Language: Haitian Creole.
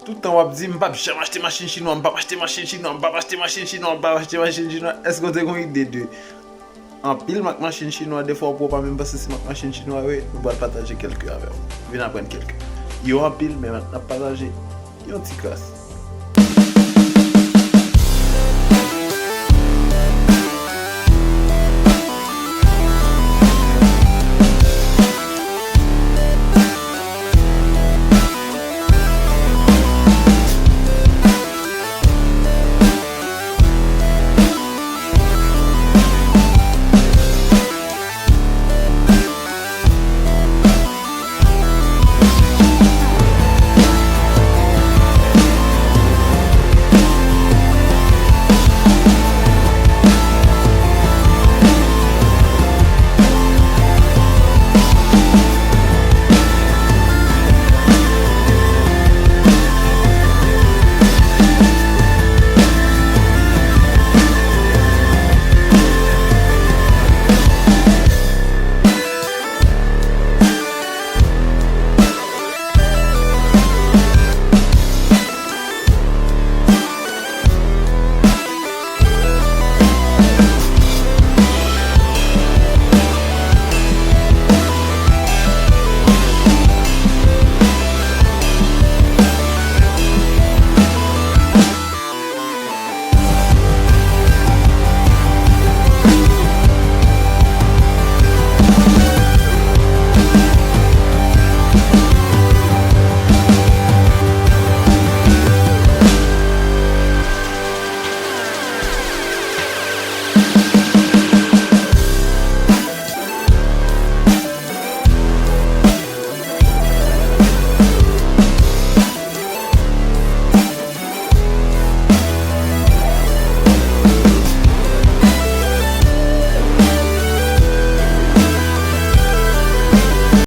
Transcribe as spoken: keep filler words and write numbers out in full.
Tout tan w ap di, "M p ap janm achte machin chinwa, m p ap achte machin chinwa, m p ap achte machin chinwa, m p ap achte machin chinwa." Èske w te gen yon ide de anpil mak machin chinwa, defwa ou pa menm panse se mak machin chinwa yo ye? Nou pral pataje kèlke avè w. Vin aprann kèlke. Yo anpil, men n ap pataje yon ti kras.